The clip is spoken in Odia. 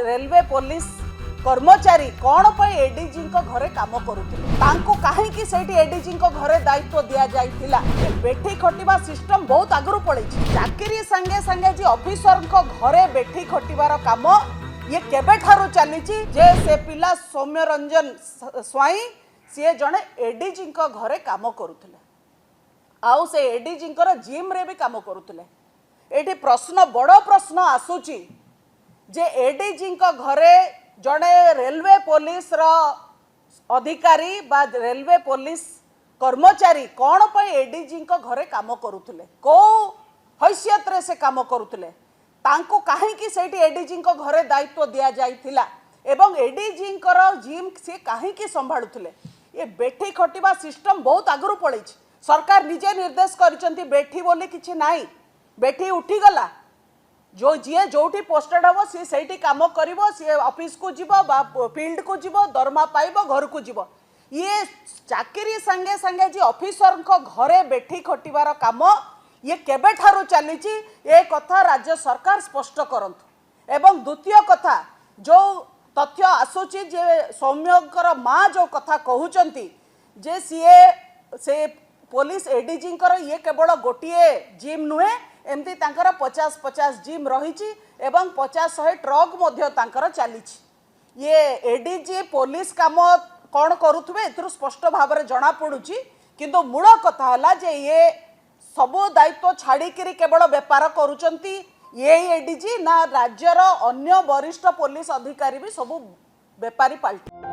ରେଲୱେ ପୋଲିସ କର୍ମଚାରୀ କ'ଣ ପାଇଁ ଏଡିଜିଙ୍କ ଘରେ କାମ କରୁଥିଲେ? ତାଙ୍କୁ କାହିଁକି ସେଇଠି ଏଡିଜିଙ୍କ ଘରେ ଦାୟିତ୍ୱ ଦିଆଯାଇଥିଲା? ଏ ବେଠି ଖଟିବା ସିଷ୍ଟମ ବହୁତ ଆଗରୁ ପଳେଇଛି। ଚାକିରି ସାଙ୍ଗେ ସାଙ୍ଗେ ଯେ ଅଫିସରଙ୍କ ଘରେ ବେଠି ଖଟିବାର କାମ, ଇଏ କେବେଠାରୁ ଚାଲିଛି? ଯେ ସେ ପିଲା ସୌମ୍ୟ ରଞ୍ଜନ ସ୍ୱାଇଁ, ସିଏ ଜଣେ ଏଡିଜିଙ୍କ ଘରେ କାମ କରୁଥିଲେ ଆଉ ସେ ଏଡିଜିଙ୍କର ଜିମ୍ରେ ବି କାମ କରୁଥିଲେ। ଏଇଠି ପ୍ରଶ୍ନ, ବଡ଼ ପ୍ରଶ୍ନ ଆସୁଛି ଯେ ଏଡିଜିଙ୍କ ଘରେ ଜଣେ ରେଲୱେ ପୋଲିସର ଅଧିକାରୀ ବା ରେଲୱେ ପୋଲିସ କର୍ମଚାରୀ କ'ଣ ପାଇଁ ଏଡିଜିଙ୍କ ଘରେ କାମ କରୁଥିଲେ? କୋଉ ହୈସିୟତରେ ସେ କାମ କରୁଥିଲେ? ତାଙ୍କୁ କାହିଁକି ସେଇଠି ଏଡିଜିଙ୍କ ଘରେ ଦାୟିତ୍ୱ ଦିଆଯାଇଥିଲା ଏବଂ ଏଡିଜିଙ୍କର ଜିମ୍ ସିଏ କାହିଁକି ସମ୍ଭାଳୁଥିଲେ? ଏ ବେଠି ଖଟିବା ସିଷ୍ଟମ ବହୁତ ଆଗରୁ ପଳେଇଛି। ସରକାର ନିଜେ ନିର୍ଦ୍ଦେଶ କରିଛନ୍ତି, ବେଠି ବୋଲି କିଛି ନାହିଁ, ବେଠି ଉଠିଗଲା। ଯୋଉ ଯିଏ ଯୋଉଠି ପୋଷ୍ଟେଡ ହବ, ସିଏ ସେଇଠି କାମ କରିବ। ସିଏ ଅଫିସକୁ ଯିବ ବା ଫିଲ୍ଡକୁ ଯିବ, ଦରମା ପାଇବ, ଘରକୁ ଯିବ। ଇଏ ଚାକିରି ସାଙ୍ଗେ ସାଙ୍ଗେ ଯେ ଅଫିସରଙ୍କ ଘରେ ବେଠି ଖଟିବାର କାମ, ଇଏ କେବେଠାରୁ ଚାଲିଛି? ଏ କଥା ରାଜ୍ୟ ସରକାର ସ୍ପଷ୍ଟ କରନ୍ତୁ। ଏବଂ ଦ୍ୱିତୀୟ କଥା, ଯୋଉ ତଥ୍ୟ ଆସୁଛି ଯେ ସୌମ୍ୟଙ୍କର ମା ଯୋଉ କଥା କହୁଛନ୍ତି ଯେ ସିଏ ସେ ପୋଲିସ ଏଡିଜିଙ୍କର ଇଏ କେବଳ ଗୋଟିଏ ଜିମ୍ ନୁହେଁ, ଏମିତି ତାଙ୍କର 50 50 ଜିମ୍ ରହିଛି ଏବଂ 50 100 ଟ୍ରକ୍ ମଧ୍ୟ ତାଙ୍କର ଚାଲିଛି। ଇଏ ଏଡିଜି ପୋଲିସ କାମ କ'ଣ କରୁଥିବେ, ଏଥିରୁ ସ୍ପଷ୍ଟ ଭାବରେ ଜଣାପଡ଼ୁଛି। କିନ୍ତୁ ମୂଳ କଥା ହେଲା ଯେ ଇଏ ସବୁ ଦାୟିତ୍ୱ ଛାଡ଼ିକିରି କେବଳ ବେପାର କରୁଛନ୍ତି ଏଇ ଏଡିଜି, ନା ରାଜ୍ୟର ଅନ୍ୟ ବରିଷ୍ଠ ପୋଲିସ ଅଧିକାରୀ ବି ସବୁ ବେପାରୀ ପାଲଟି